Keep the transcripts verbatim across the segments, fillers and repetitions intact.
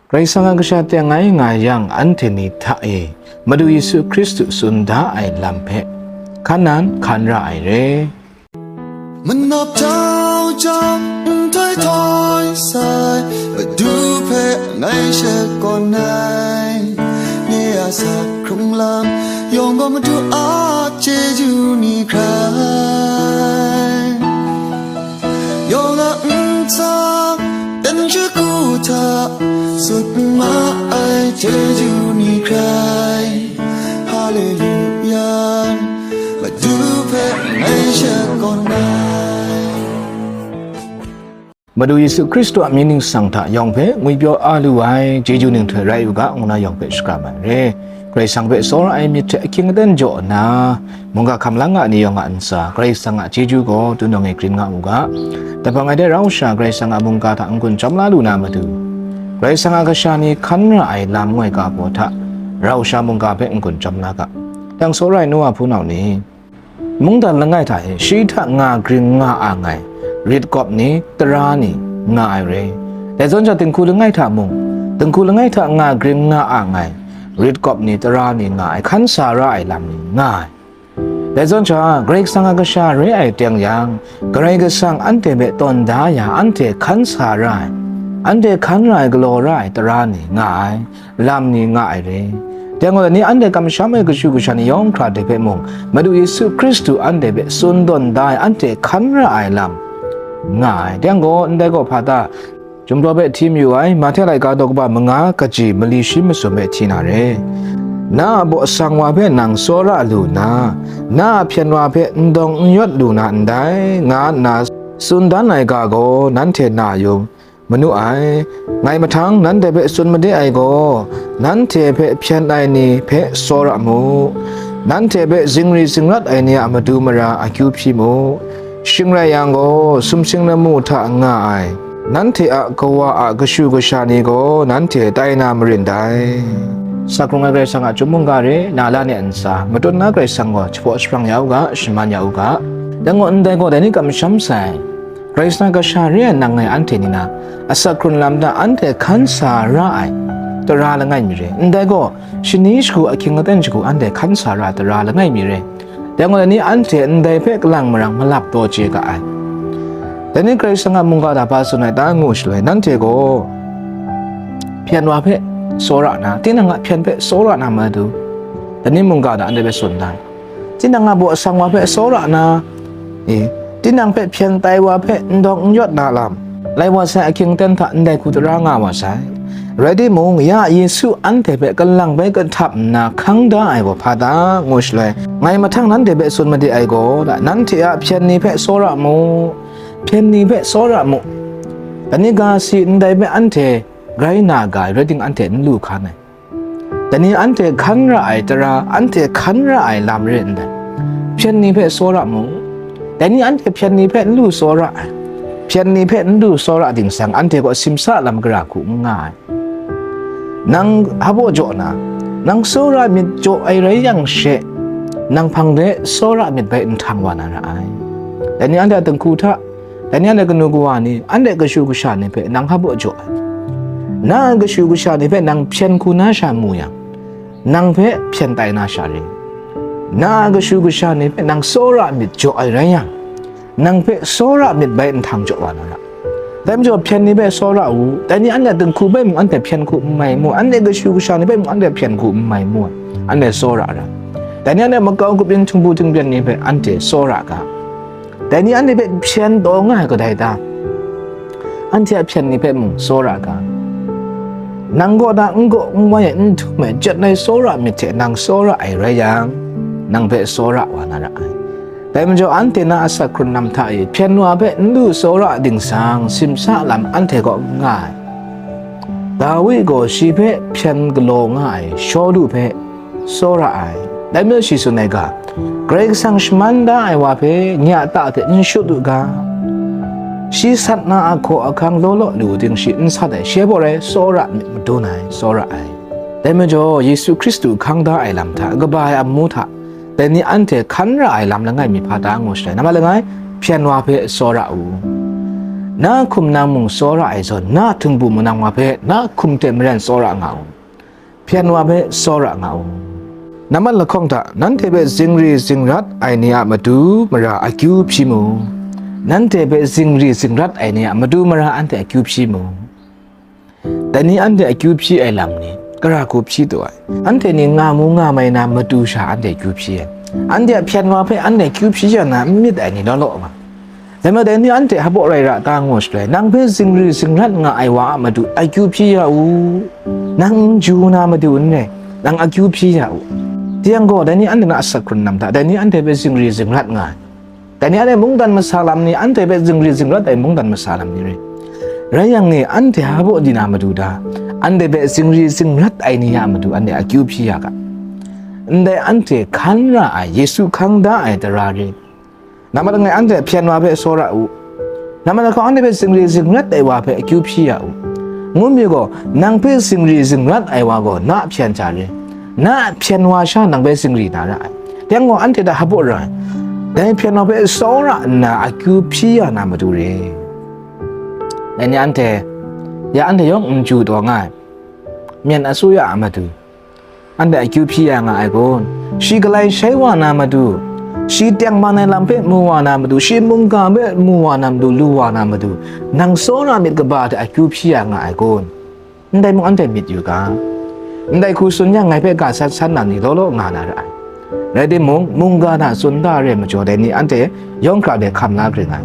Karai Kasang a kasha teng ai nga yang, anhte ni hta e Madu Yesu Hkristu tsun da ai lam hpe hkan nan hkan ra ai re. Manawp jau jang, nhtoi htoi sai, Madu hpe ngai shakawn ai. Nye a sa hkrung lam yawng gaw Madu a chyeju ni hkrai. Yawng a ntsa, dan shagu hta, sut ma ai chyeju ni hkrai. Haleluya, Madu hpe ngai shakawn ai. Madu Yesu Hkristu a mying ningsang hta yawng hpe ngwipyaw a lu ai chyeju ning hte rai u ga, ngu na yawng hpe shakram ai re. Karai Kasang hpe tsawra ai myit hte ahkying aten jaw nna, mungga hkam lang a ni yawng a ntsa, Karai Kasang a chyeju gaw tunawng e grin nga u ga. Dapang ai de rau sha Karai Kasang a mungga hta n-gun chyawm la lu na matu, Karai Kasang a kasha ni hkan ra ai lam ngoi ga baw hta, rau sha mungga hpe n-gun chyawm la ga. Dang tsawra ai nu wa hpunau ni, mungdan langai hta e shi hta nga gring nga a ngai, rit kawp ni, tara ni, nga ai re. Dai zawn sha dinghku langai hta mung, dinghku langai hta nga gring nga a ngai, rit kawp ni, tara ni nga ai, hkan sa ra ai lam ni nga ai. Dai zawn sha, Karai Kasang a kasha re ai teng yang, Karai Kasang anhte hpe tawn da ya, anhte hkan sa ra ai, anhte hkan ra ai, galaw ra ai tara ni nga ai, lam ni nga ai re. Dai gaw, dai ni anhte kamsham ai kashu kasha ni yawng hkra de hpe mung, Madu Yesu Hkristu anhte hpe tsun tawn da ai, anhte hkan ra ai lam nga ai. Dai gaw, ndai gaw hpa ta? Gumhpraw hpe hti mayu ai, Mahte laika daw kaba manga, kaji mali shi masum hpe hti na re. Na a baw sang wa hpe nang tsawra lu nna, na a hpyen wa hpe n dawng n yawt lu na ndai, nga nna tsun dan ai ga gaw, nanhte na yu, manu ai. Ngai mahtang nanhte hpe tsun made ai gaw, nanhte hpe hpyen ai ni hpe tsawra mu, nanhte hpe zingri zingrat ai ni a matu mara akyu hpyi mu. Shing rai yang gaw, sumsing lamu hta nga ai, nanhte a kawa a kashu kasha ni gaw nanhte tai na marin dai. Sa hkrung ai Karai Kasang a chyum mungga re, na la ni a ntsa, matut na Karai Kasang gaw jahpaw jahprang ya u ga, shaman ya u ga. Dai gaw, ndai gaw, dai ni kamsham sai, Karai Kasang kasha re ai nang ngai anhte ni na, asak hkrun lam hta anhte hkan sa ra ai tara langai mi re. Ndai gaw, shani shagu ahkying aten shagu anhte hkan sa ra ai tara langai mi re. Dai gaw, dai ni anhte ndai hpe kalang marang malap taw chye ga ai. Dai ni Karai Kasang a mungga hta hpa tsun ai ta ngu shaloi, nanhte gaw hpyen wa hpe tsawra na, tinang a hpyen hpe tsawra na matu, dai ni mungga hta anhte hpe tsun da ai. Tinang a baw sang wa hpe tsawra na, e, tinang hpe hpyen tai wa hpe n dawng n yawt na lam, lai wa sai ahkying aten hta ndai hku tara nga wa sai. Rai timung, ya Yesu anhte hpe kalang bai kahtap nna hkang da ai gaw hpa ta ngu shaloi, ngai mahtang nanhte hpe tsun made ai gaw, nanhte a hpyen ni hpe tsawra mu, hpyen ni hpe tsawra mu. Dai ni ga si ndai hpe anhte grai na ga ai, rai ting, anhte n lu hkan ai. Dai ni anhte hkan ra ai tara, anhte hkan ra ai lam re ndai. Hpyen ni hpe tsawra mu. Dai ni anhte hpyen ni hpe n lu tsawra ai. Hpyen ni hpe n lu tsawra ding sang, anhte gaw simsa lam gara hku n nga ai. Nang hpa baw jaw na, nang tsawra myit jaw ai rai yang she, nang hpang de tsawra myit bai nhtang wa na ra ai. Dai ni anhte a dinghku hta, dai ni anhte kanu kawa ni, anhte kashu kasha ni hpe nang hpa baw jaw ai. Na a kashu kasha ni hpe nang hpyen hku na sha mu yang, nang hpe hpyen tai na sha re. Na a kashu kasha ni hpe nang tsawra myit jaw ai rai yang, nang hpe tsawra myit bai nhtang jaw wa na ra. Dai majaw hpyen ni hpe tsawra u, dai ni anhte dinghku bai mung anhte hpyen hku n mai mu ai, anhte kashu kasha ni bai mung anhte hpyen hku n mai mu ai, anhte tsawra ra. Dai ni anhte makau grup yin htingbu htingpyen ni hpe anhte tsawra ga. Dai ni anhte hpe hpyen taw nga ai kadai ta? Anhte a hpyen ni hpe mung tsawra ga. Nang kaw na n gaw n wai ai, n htum ai, jet ai tsawra myit hte nang tsawra ai rai yang, nang hpe tsawra wa na ra ai. Dai majaw, anhte na asak hkrun lam hta e hpyen wa hpe n lu tsawra ding sang, simsa lam anhte kaw n nga ai. Dawi gaw shi hpe hpyen galaw nga ai Shawlu hpe tsawra ai. Dai majaw shi tsun ai ga, Karai Kasang shaman da ai wa hpe nye a ta hte n shut u ga, shi sat na a hkaw ahkang law law lu ting shi n sat ai, shi hpe rai tsawra myit madun ai, tsawra ai. Dai majaw, Yesu Hkristu hkang da ai lam hta, kaba ai amu hta, dai ni anhte hkan ra ai lam langai mi hpa ta ngu shaloi, nambat langai, hpyen wa hpe tsawra u. Na hkum nang mung tsawra ai zawn, na htingbu manang wa hpe na hkum hte maren tsawra nga u, hpyen wa hpe tsawra nga u. Nambat lahkawng hta, nanhte hpe zingri zingrat ai ni a matu mara akyu hpyi mu. Nanhte hpe zingri zingrat ai ni a matu mara anhte akyu hpyi mu. Dai ni anhte akyu hpyi ai lam ni, kara hku hpyi taw ai. Anhte ni nga mu nga mai na matu sha anhte akyu hpyi ai. Anhte a hpyen wa hpe anhte akyu hpyi ya na n myit ai ni law law nga. Dai majaw dai ni anhte hpaw rai ra ta ngu shaloi, nang hpe zingri zingrat nga ai wa a matu akyu hpyi ya u. Nang n ju na matu n rai, nang akyu hpyi ya u. Tayang gaw, dai ni anhte na asak hkrun lam hta, dai ni anhte hpe zingri zingrat nga ai. Dai ni anhte mungdan masa lam ni, anhte hpe zingri zingrat ai mungdan masa lam ni rai. Rai yang e, anhte hpaw di na matu hta, anhte hpe zingri zingrat ai ni a matu anhte akyu hpyi ya ga. Ndai anhte hkan ra ai Yesu hkang da ai tara rai. Nambat langai anhte hpyen wa hpe tsawra u. Nambat lahkawng anhte hpe zingri zingrat ai wa hpe akyu hpyi ya u. Ngu mi gaw, nang hpe zingri zingrat ai wa gaw na a hpyen hta re. Na a hpyen wa sha nang hpe zingri na ra ai. Tayang gaw anhte hta hpaw ra ai. Dai hpyen wa hpe tsawra nna akyu hpyi ya na matu re. Dai ni anhte, ya anhte yawng n ju taw nga ai. Myen asuya a matu, anhte akyu hpyi ya nga ai kun? Shi galai shai wa na matu, shi tengman ai lam hpe mu wa na matu, shi mungga hpe mu wa na matu, lu wa na matu, nang tsawra myit kaba hte akyu hpyi ya nga ai kun? Ndai mung anhte myit yu ga. Ndai hku tsun yang, ngai hpe ga sat san na ni law law nga na ra ai. Rai timung, mungga hta tsun da re ai majaw, dai ni anhte yawng hkra de hkam la kring ai.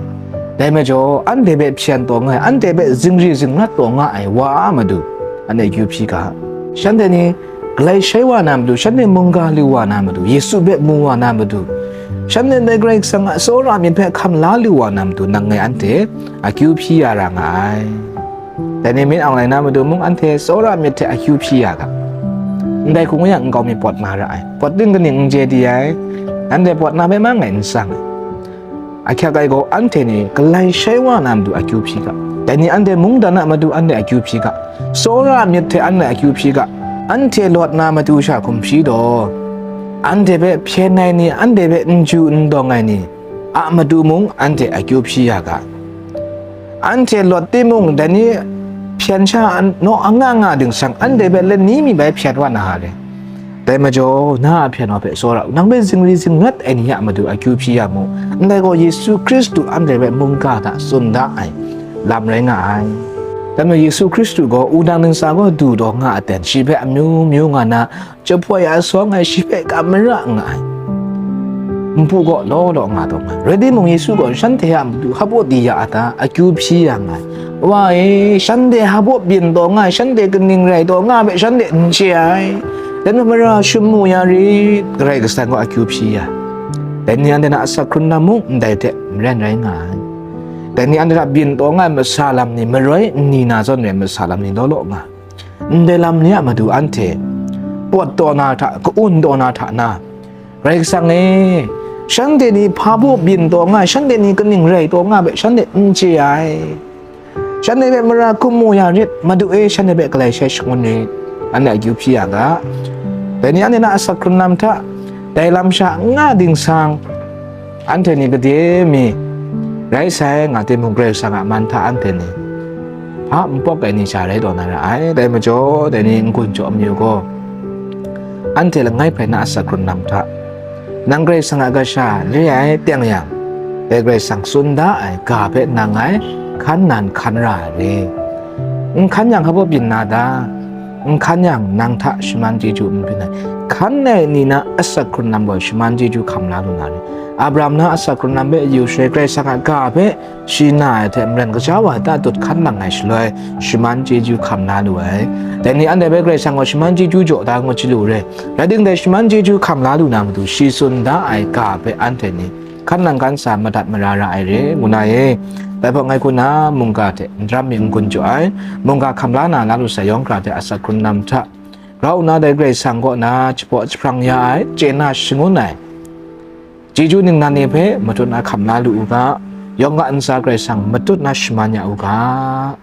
Dai majaw, anhte hpe hpyen taw nga ai, anhte hpe zingri zingrat taw nga ai wa a matu, anhte akyu hpyi ga. Shanhte ni galai shai wa na matu, shanhte mungga lu wa na matu, Yesu hpe mu wa na matu, shanhte ndai Karai Kasang a tsawra myit hpe hkam la lu wa na matu, nang ngai anhte akyu hpyi ya ra nga ai. Dai ni myit aung lai na matu mung, anhte tsawra myit hte akyu hpyi ya ga. Ndai hku ngu yang, nkau mi pawt na ra ai. Pawt ting kaning n chye di ai. Anhte pawt na hpe ma ngai n tsang ai. Ahkyak ai gaw, anhte ni galai shai wa na matu akyu hpyi ga. Dai ni anhte mungdan a matu anhte akyu hpyi ga. Tsawra myit hte anhte akyu hpyi ga. Anhte lawt na matu sha hkum hpyi taw, anhte hpe hpyen ai ni, anhte hpe n ju n dawng ai ni a matu mung anhte akyu hpyi ya ga. Anhte lawt timung, dai ni hpyen sha an-, naw anga nga ding shang, anhte hpe lani mi bai hpyen wa na re. Dai majaw, na a hpyen wa hpe tsawra u, nang hpe zingri zingrat ai ni a matu akyu hpyi ya mu. Ndai gaw, Yesu Hkristu anhte hpe mungga hta tsun da ai lam rai nga ai. Dai majaw, Yesu Hkristu gaw wudang ntsa gaw du taw nga a ten, shi hpe amyu myu nga na, jahpoi asawng ai, shi hpe kam mara nga ai. Npu gaw law law nga taw nga ai. Rai timung, Yesu gaw shanhte a matu hpaw di ya a ta, akyu hpyi ya nga ai. Wa e, shanhte hpaw byin taw nga ai, shanhte kaning rai taw nga ai hpe shanhte n chye ai. Dai majaw, mara shum mu ya rit, Karai Kasang gaw akyu hpyi ya. Dai ni anhte na asak hkrun lam mung ndai hte maren rai nga ai. Dai ni anhte hta byin taw nga ai masa lam ni, maroi nni na zawn re ai masa lam ni law law nga ai. Ndai lam ni a matu anhte pawt taw na hta, ka-un taw na hta na, Karai Kasang e, shanhte ni hpa baw byin taw nga ai, shanhte ni kaning rai taw nga ai hpe shanhte n chye ai. Shanhte hpe mara hkum mu ya rit, Madu e, shanhte hpe galai shai shangun rit, anhte akyu hpyi ya ga. Dai ni anhte na asak hkrun lam hta, dai lam sha n nga ding shang, anhte ni gade mi rai sai nga timung, Karai Kasang a man hta anhte ni hpa npawk ai ni sha rai taw na ra ai. Dai majaw, dai ni n-gun jaw amyu gaw, anhte langai hpe na asak hkrun lam hta, nang Karai Kasang a kasha re ai teng yang, dai Karai Kasang tsun da ai ga hpe nang ngai hkan nan hkan ra ai re. N hkan yang, hpa baw byin na ta? N hkan yang, nang hta shaman chyeju n byin ai, hkan ai ni na asak hkrun lam gaw shaman chyeju hkam la lu na re. Abraham na asak hkrun lam hpe yu shaloi, Karai Kasang a ga hpe shi na ai hte maren, kaja wa hta tut hkan lang ai shaloi, shaman chyeju hkam la lu ai. Dai ni anhte hpe Karai Kasang gaw shaman chyeju jaw da ngut chyalu re. Rai timung, dai shaman chyeju hkam la lu na matu, shi tsun da ai ga hpe anhte ni hkan nang hkan sa madat mara ra ai re, ngu na e. Dai hpawt ngai hku na mungga hte n daram mi n-gun jaw ai, mungga hkam la na, la lu sai yawng hkra hte asak hkrun lam hta, grau nna dai Karai Kasang kaw na jahpaw jahprang ya ai, chye na shangun ai, chyeju ningnan ni hpe matut na hkam la lu u ga, yawng a ntsa Karai Kasang matut na shaman ya u ga.